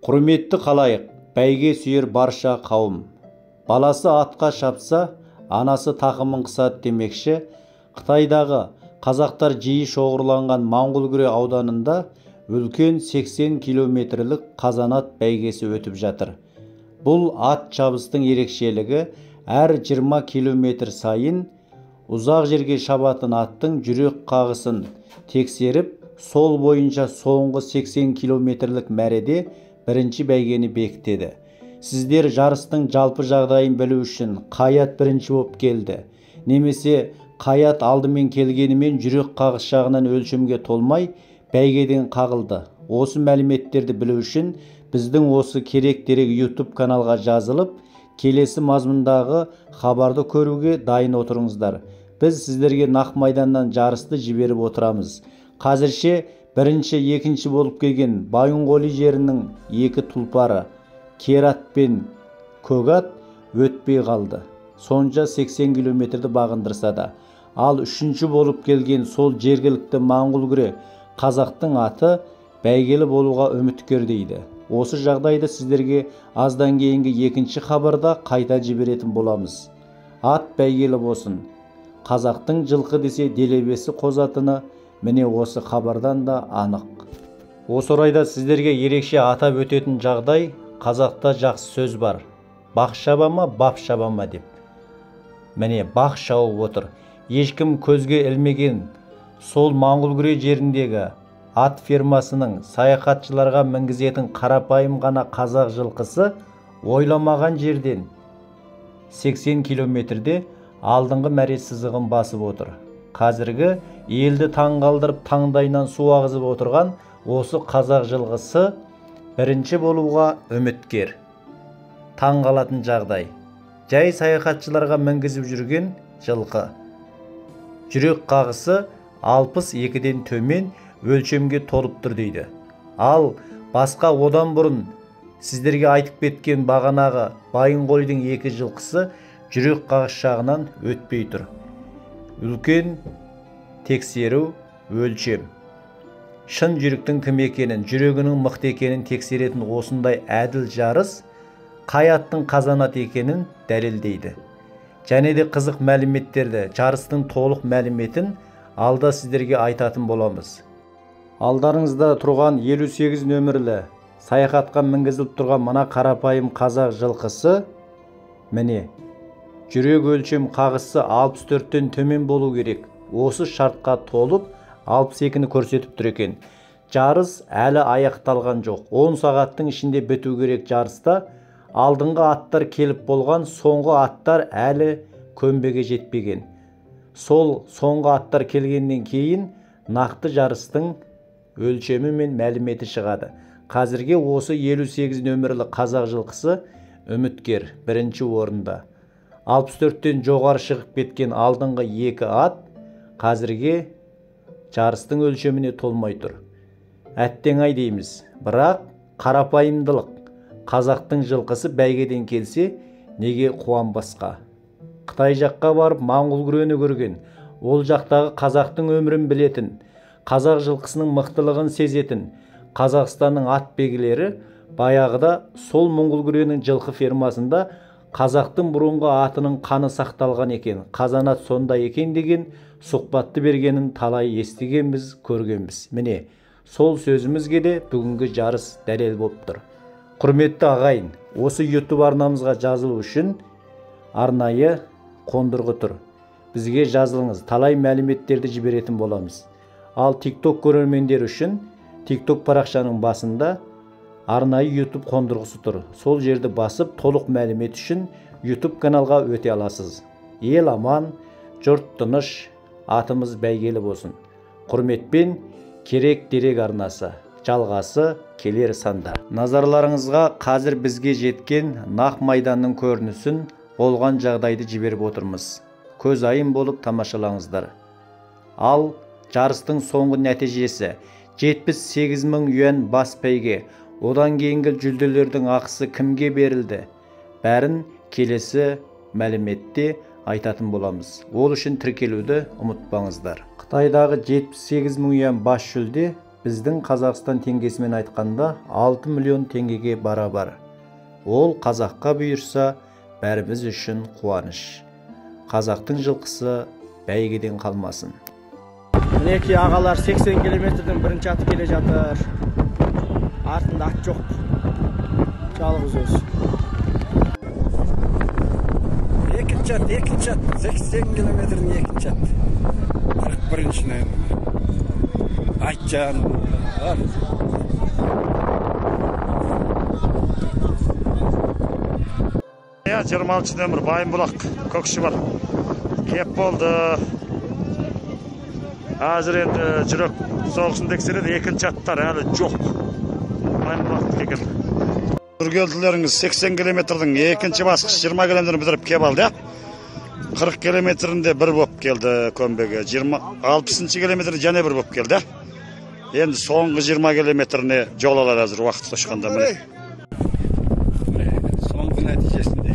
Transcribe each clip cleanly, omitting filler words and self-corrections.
Құрметті халайық, бәйге сүйер барша қауым. Баласы атқа шапса, анасы тақымын қысады демекші, Қытайдағы қазақтар жиі шоғырланған Моңғолгүре ауданында үлкен 80 километрлік қазанат бәйгесі өтіп жатыр. Бұл ат шабыстың ерекшелігі әр 20 километр сайын ұзақ жерге шабатын аттың жүрек қағысын тексеріп, сол бойынша соңғы 80 километрлік мәреде бірінші бәйгені бекітеді. Сіздер жарыстың жалпы жағдайын білу үшін қай ат бірінші боп келді, немесе қай ат алдымен келгенімен жүрек қағыс жағынан өлшемге толмай бәйгеден қағылды. Осы мәліметтерді білу үшін біздің осы Керек Дерек YouTube каналға жазылып, келесі мазмұндағы хабарды көруге дайын отырыңыздар. Біз сіздерге нақ майданнан жарысты жіберіп отырамыз. Қазірше бірінші, екінші болып келген Байынғоли жерінің екі тұлпары Керат пен Көгат өтпей қалды. Сонша 80 километрді бағындырса да. Ал үшінші болып келген сол жергілікті Моңғолгүре қазақтың аты бәйгелі болуға үміткер дейді. Осы жағдайды сіздерге аздан кейінгі екінші хабарда қайта жіберетін боламыз. Ат бәйгелі болсын. Қазақтың жылқы десе делебесі қозатыны міне осы хабардан да анық. Осы орайда сіздерге ерекше атап өтетін жағдай, қазақта жақсы сөз бар. Бақ шаба ма, бап шаба ма деп. Міне бақ шауып отыр. Ешкім көзге ілмеген сол Моңғолгүре жеріндегі ат фермасының саяхатшыларға мінгізетін қарапайым ғана қазақ жылқысы ойламаған жерден 80 километрде алдыңғы мәре сызығын басып отыр. Қазіргі елді таңғалдырып таңдайынан су ағызып отырған осы қазақ жылқысы бірінші болуға үміткер. Таңғалатын жағдай. Жай саяхатшыларға мінгізіп жүрген жылқы. Жүрек қағысы 62-ден төмен өлшемге толып тұр дейді. Ал басқа одан бұрын сіздерге айтып кеткен бағанағы Байынғолидың екі жылқысы жүрек қағыс жағынан өтпей тұр. Үлкен тексеру өлшем. Шын жүректің кім екенін, жүрегінің мықты екенін тексеретін осындай әділ жарыс қай аттың қазанат екенін дәлелдейді. Және де қызық мәліметтерді, жарыстың толық мәліметін алда сіздерге айтатын боламыз. Алдарыңызда тұрған 58 нөмірлі саяхатқа мінгізіліп тұрған мына қарапайым қазақ жылқысы міне жүрек өлшем қағысы 64-тен төмен болу керек. Осы шартқа толып 62-ні көрсетіп тұр екен. Жарыс әлі аяқталған жоқ. 10 сағаттың ішінде біту керек жарыста алдыңғы аттар келіп болған, соңғы аттар әлі көмбеге жетпеген. Сол соңғы аттар келгеннен кейін нақты жарыстың өлшемі мен мәліметі шығады. Қазірге осы 58 нөмірлі қазақ жылқысы үміткер бірінші орында. 64-тен жоғары шығып кеткен алдыңғы екі ат қазірге жарыстың өлшеміне толмай тұр. Әттең-ай дейміз. Бірақ қарапайымдылық, қазақтың жылқысы бәйгеден келсе, неге қуанбасқа? Қытай жаққа барып Моңғолгүрені көрген, ол жақтағы қазақтың өмірін білетін, қазақ жылқысының мықтылығын сезетін Қазақстанның ат белгілері баяғыда сол Моңғолгүренің жылқы фермасында қазақтың бұрынғы атының қаны сақталған екен, қазанат сонда екен деген сұхбатты бергенін талай естігенбіз, көргенбіз. Міне, сол сөзімізге де бүгінгі жарыс дәлел болып тұр. Құрметті ағайын, осы YouTube арнамызға жазылу үшін арнайы қондырғы тұр. Бізге жазылыңыз, талай мәліметтерді жіберетін боламыз. Ал TikTok көрермендер үшін TikTok парақшаның басында арнайы YouTube қондырғысы тұр. Сол жерді басып, толық мәлімет үшін YouTube каналға өте аласыз. Ел аман, жұрт тыныш, атымыз бәйгелі болсын. Құрметпен, Керек Дерек арнасы. Жалғасы келер санда. Назарларыңызға қазір бізге жеткен нақ майданның көрінісін, болған жағдайды жіберіп отырмыз. Көз айым болып тамашалаңыздар. Ал жарыстың соңғы нәтижесі 78 мың юань бас бәйге. Одан кейінгі жүлделердің ақысы кімге берілді? Бәрін келесі мәліметте айтатын боламыз. Ол үшін тіркелуді ұмытпаңыздар. Қытайдағы 78 мың юань бас жүлде Біздің Қазақстан теңгесімен айтқанда 6 миллион теңгеге барабар. Ол қазаққа бұйырса, бәріміз үшін қуаныш. Қазақтың жылқысы бәйгеден қалмасын. Мінекей ағалар 80 километрдің бірінші аты келе жатыр. Артында ат жоқ. Жалғыз өзі. Екінші ат, екінші ат. 80 километрдің екінші ат. 41-ші нөмір. Айтжан. Я 26 нөмір Байынбұлақ Көкшыбар. Кеп болды. Қазір енді жүрек соғысын тексереді, екінші аттар әлі жоқ. Байынбұлақтікі екен. Нұргелділеріңіз 80 километрдің екінші басқыш 20 километрін бітіріп кеп алды. 40 километрінде бір боп келді көмбеге. 60 километрінде және бір боп келді. Енді соңғы 20 километріне жол алады әзір уақыт қошқанда міне. Соңғы нәтижесінде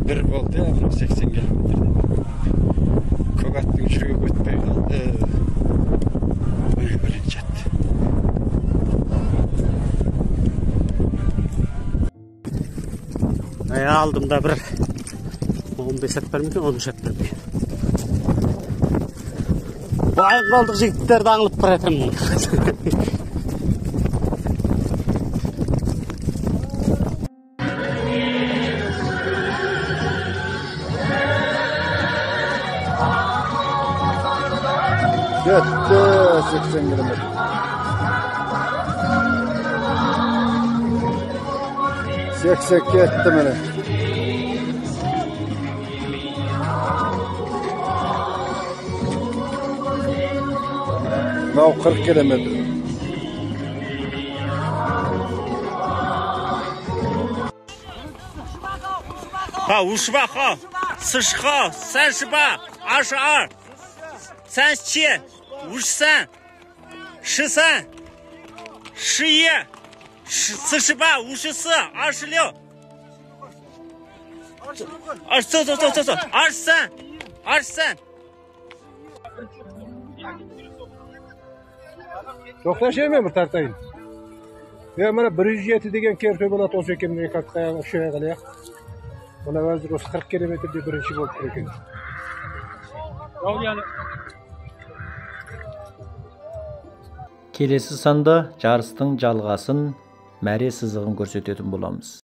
бір болды, 80 километрде. Көк аттың жүрегі өтпей қалды. Міне бірінші ат. Алдымда бір 15 ат бар ма екен, 13 ат бар ма екен. Байынқолдық жігіттерді аңылып бара жатырмын. Кетті 80 километр. 80 кетті міне. Мынау 40 километр. 好，58号、40号、38、22、37、53、13、11、48、54、26、走走走走走，23、23。 Тоқташы еме бір тартайын. Е, мына 107 деген керте болады осы екен, екі атқа үш ай қалайық. Мына қазір осы 40 километрде бірінші болып тұр екен. Келесі санда жарыстың жалғасын, мәре сызығын көрсететін боламыз.